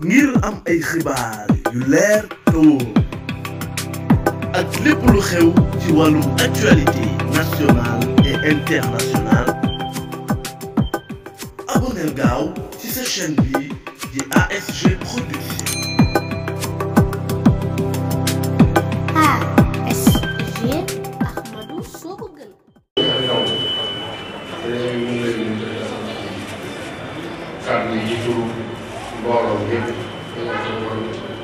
ngir am ay xibaar yu leer te wóor ak lépp lu xew ci wàllum actualité nationale et internationale abonnez gaaw ci sa chaîne bi di ASG Production. ASG Ahmadou soo ko gën. kàddu yi ci turu mbooloo yëpp dañoo tënkoon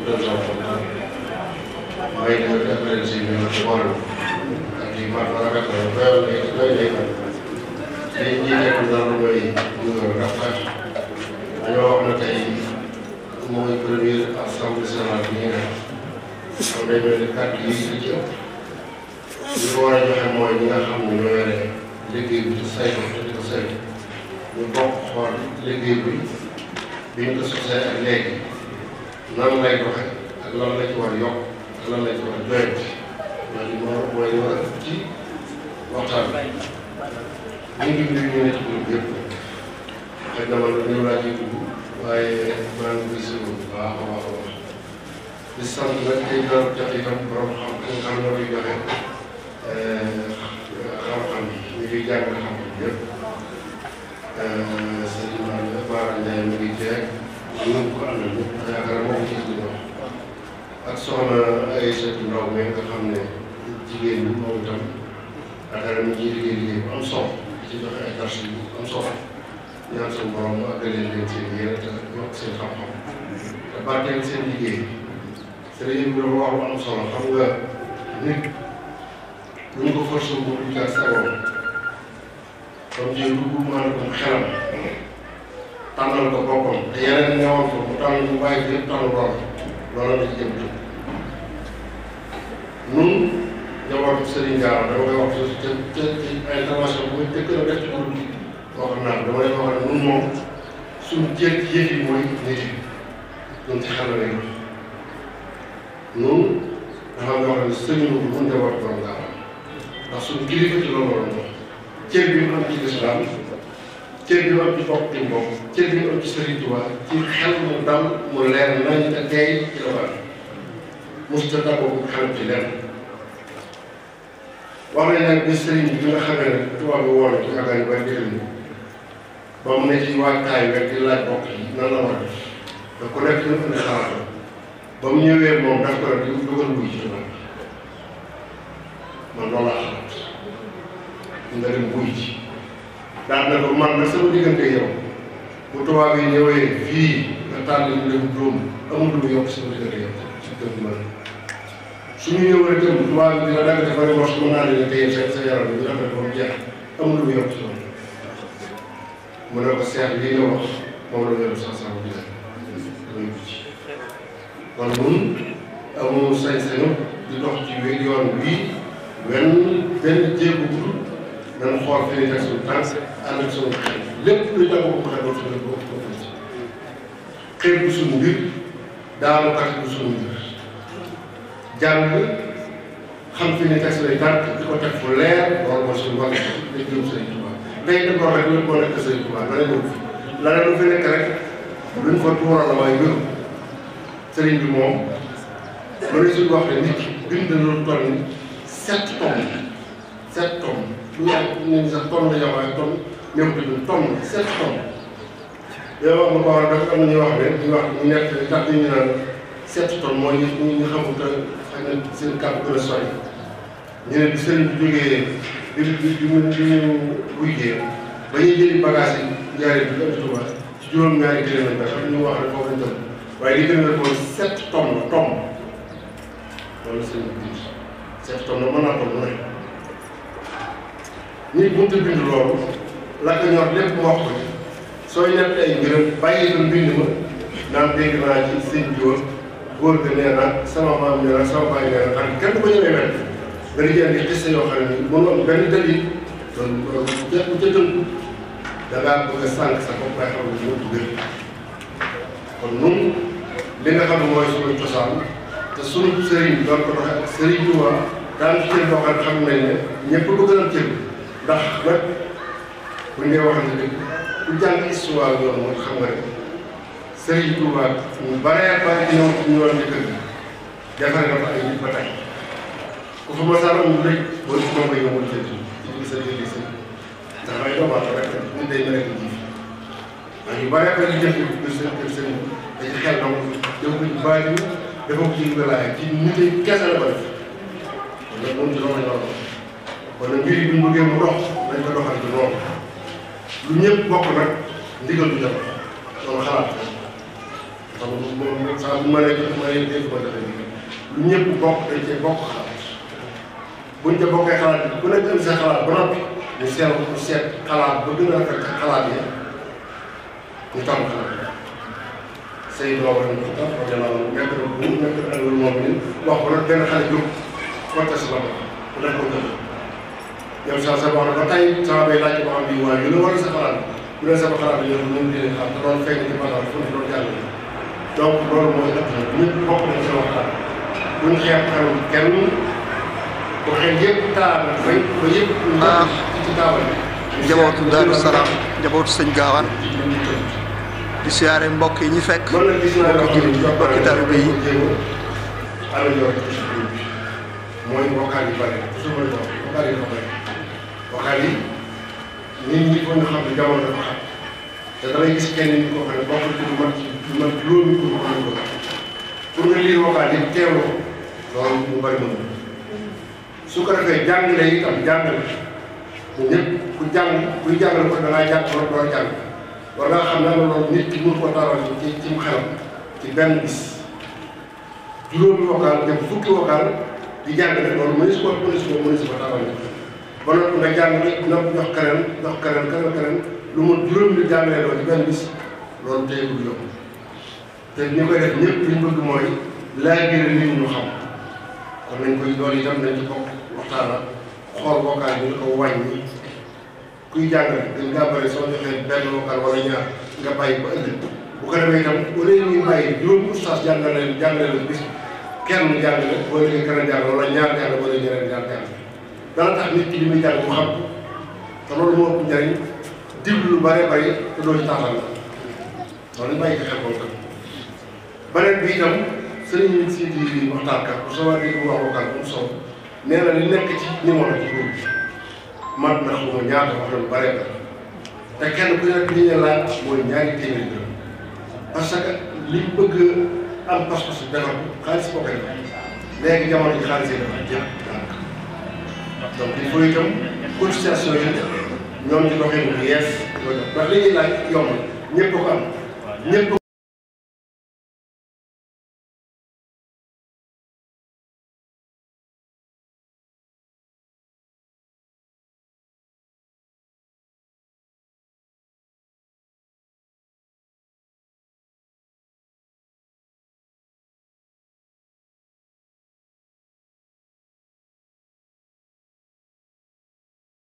2 ans may def référence yi ñu ne ci mbooloo ak yi man ma rafet la doyal lay man tey ñi nekk dara mooy ñu rafet dañoo wax ne tey mooy première assemblée générale bi ñu def kon day mel ni kàddu yi li ci ëpp li ko war a joxe mooy ñi nga xam ne ñoo yore liggéey bi di saytu te di ko saytu ñu bokk xool liggéey bi biñ ko sosee ak léegi nan lay doxe ak lan la ci war a yokk ak lan la ci war a doyati loolu mooy li war a ëpp ci waxtaan bi ñu ngi nuyu ñu ne ci groupe yëpp xëy na man ñëw laa ciy dugg waaye maa ngi gis bu baax a baax a baax di sant nag tey daal jox itam borom xam ñoo koy joxe xam-xam yi ñu ngi jàng xam-xam yëpp Serigne Gawane mi ngi jeex ñu ko àndal ñëpp yaakaar moo ko ci li wax ak soxna ay seetu ndaw mi nga xam ne jigéen ñi moom itam yaakaar mi ngi liggéey bu am solo ci joxe ay tâches yu am solo ñaan suñu borom àggale leen seen yéene te yokk seen xam-xam te bàtteel seen liggéey Serigne bi dafa wax lu am solo xam nga nit bu ñu ko forcé bu du jaar sa woon comme jiw bu maanaam xelam tànnal ko boppam te yeneen ñëwoon ko mu tànn ñu bàyyi ko yëpp tànn loolu la ci jëm jëm ñun njabootu Serigne Gawane dama koy wax te intervention bu muy dëkk la def ci groupe bi wax naa dama lay wax ne ñun moom suñu jël ci yëf yi mooy nit yi ñun ci xel lay wax ñun dafa am yoo xam ne sëriñ bi mun njabootu borom Gawane ndax suñu kilifa ci loolu la ñu cër bi mu am ci lislaam cër bi mu am ci bokk ci mbokk cër bi mu am ci Serigne Touba ci xel mu dal mu leer nañ te tey ci la baax mosut a tàggoo bu xelam ci lenn wax nañ nag ni Serigne bi nga xamee ne Touba bi woon ci yaakaar yu bari dégg nañu ba mu ne ci waajtaay rek di laaj bokk yi nan la war a def da ku nekk dina indi xalaatam ba mu ñëwee moom daf ko rek di dugal buy ci Touba man loolu laa xalaat nga dem buy ci daal na ko man nag sama diggante yow bu tubaab yi ñëwee fii nga tànn ñu dem dóom amul lu mu yokk sama diggante yow ci gëm man suñu ñëwee dem tubaab yi dina dagg dafa mos mën naa leen téye sa yaram bi ñu rafet ba mu jeex amul lu mu yokk ci man mu ne ko seet lii nga wax moom la ñu sax sama diggante damay buy ci kon ñun amul sañ-sañu di dox ci yoon bii benn jéego bu dul dañu xool fi ñuy teg suñu tànk ànd ak suñu xel lépp luy tàggu ko xel doon suñu bopp bopp ci xëy bu suñu mbir daanu kat bu suñu mbir jàng xam fi ñuy teg suñuy tànk di ko teg fu leer loolu mooy suñu wàllu dañ jëm Serigne Touba day def loo rek lépp moo nekk Serigne Touba na leen fi la leen lu fi nekk rek luñ fa tuural la waaye wéru Serigne bi moom loolu suñu wax ne nit ki bind na lu toll ni 7 tonnes lu yàgg ñu ne sax tonne la ñu wax waaye tonne ñëw tonne 7 tonnes yow wax nga ko war a def am na ñuy wax ne ñu wax ñu nekk tax ñu naan 7 tonnes mooy ñu xamul te xëy na seen kàddu gën a sori ñu ne bi sëriñ bi jógee bi mu wujjee ba ñuy jëli bagage yi njaaree bi indi Tuuba ci juróom-ñaari kilomètre ba xam ñu wax ne foofu lañ jëm waaye li gën a def mooy 7 tonnes la tonne loolu sëriñ bi 7 tonnes la mën naa toll mu ne nit bu mu bind loolu la ko ñor lépp mu wax ko ci sooy nekk ay mbiram bàyyi ko mbind ma naan dégg naa ci sëñ Dior góor ga nee na sama maam nee na sama baay nee na xam kenn du ko ñemee wet nga di indi xiste yoo xam ne nii mënu am benn dalil loolu bu ca tënku da ngaa bëgg a sànq sa bopp bay xam ne moo dugal kon nun li nga xam ne mooy suñu cosaan te suñu sëriñ doon ko doxe ak sëriñ Touba daan ci cër boo xam nañ ne ñëpp bëgg nañ cër ndax nag bu ñu waxante dëgg ku jàng histoire yoon moom xam nga ne Serigne Touba mu baree bari ci ñoom ñu woon ci kër gi defare na fa ay nit ba tey ku fa masaan am rek boo ci moom koy yomul jël ci sa jëli sa ndax ay doomu aadama rek nit day mel ni ji waaye yu baree bari jëf yu seen da ci xel donc def ko ci bàyyi dafa ko ci wilaaya ci nit yi kese la ko def kon nag moom ci loolu la ñu kon nag mbir yi bu ñu bëggee mu dox nañ ko doxal ci noonu lu ñëpp bokk nag ndigal du jot loolu xalaat xam nga moom sax bu ma nee dégg ma defee lu ñëpp bokk dañ cee bokk xalaat buñ ca bokkee xalaat bi ku nekk am sa xalaat ba noppi ñu seet xalaat ba gën a rafet xalaat yi ñu tàmm xalaat say doom lañ ko tax wax dëgg nekk na bu nekk na lu moom ni wax ko nag benn xale jóg porte si la ko ku def ko jëf yow sax sa wax na ba tey sama bay laaj ko xam bi waaye yu la war a sa xalaat bu leen sama xalaat bi ñëw ñu dee xam te doon fekk ci maanaam fu ñu doon jàng donc loolu mooy ëpp na ñëpp bokk nañ seen waxtaan buñ xeeb xel kenn bu xel yëpp taal na ba yëpp ci taabal bi njabootu Daaru Salaam njabootu sëñ Gawane di siyaare mbokk yi ñu fekk mbokki jullit yi mbokki taalibe yi mooy vocal yi bëri toujours mooy vocal yi dafa bëri vocal yi nit ñi ko nga xam ne jamono dafa xam te dangay gis kenn nit koo xam ne bokkul ci lu mat juróomi pour ko pour nga lire vocal yi teewlu ko loolu mu bëri mën su ko defee jàngale itam jàngale ñun ñëpp ku jàng kuy jàngale ko da ngaa jàng wala doo jàng war ngaa xam ne loolu nit ki mun ko taawal ci mu xelam ci benn bis juróomi vocal dem fukki vocal di jàngale loolu mënees ko taawal ba noppi nga jàngale jox keneen lu mu juróomi di jàngale loolu ci benn bis loolu tey du yomb te ñu koy def ñëpp li ñu bëgg mooy laaj biir nit ñu xam kon nañ koy loolu itam nañ ci bokk waxtaana xool vocal bi nga ko wàññi kuy jàngale dañ ngaa bëri soo joxee benn vocal wala ñaar nga bàyyi ba ëllëg bu ko defee itam wala ñuy bàyyi juróomi ustaas jàngale la bis kenn jàngale boo léegi kenn jàngale wala ñaar jàngale wala ñeneen ñaar jàngale dana tax nit ki li muy jàng mu xam te loolu moo ëpp njëriñ diglu lu bare bari te doo ci taatal la loolu ñu bàyyi ko xel boobu beneen bi itam sëriñ si di waxtaankat bu soo waxee wax vocal bu mu soow nee na li nekk ci numéro ci góor bi mat na xuma ñaata wax na lu bare bari te kenn ku nekk li ñu laaj mooy ñaari téeméeri dërëm parce que liñ bëgg am pas-pas bi defar xaalis boo koy def léegi jamono ji xaalis yi dafa jeex daanaka donc il faut itam cotisation yi ñoom ñu doxee mu yees ndax li ñuy laaj yomb ñëpp ko am ñëpp ko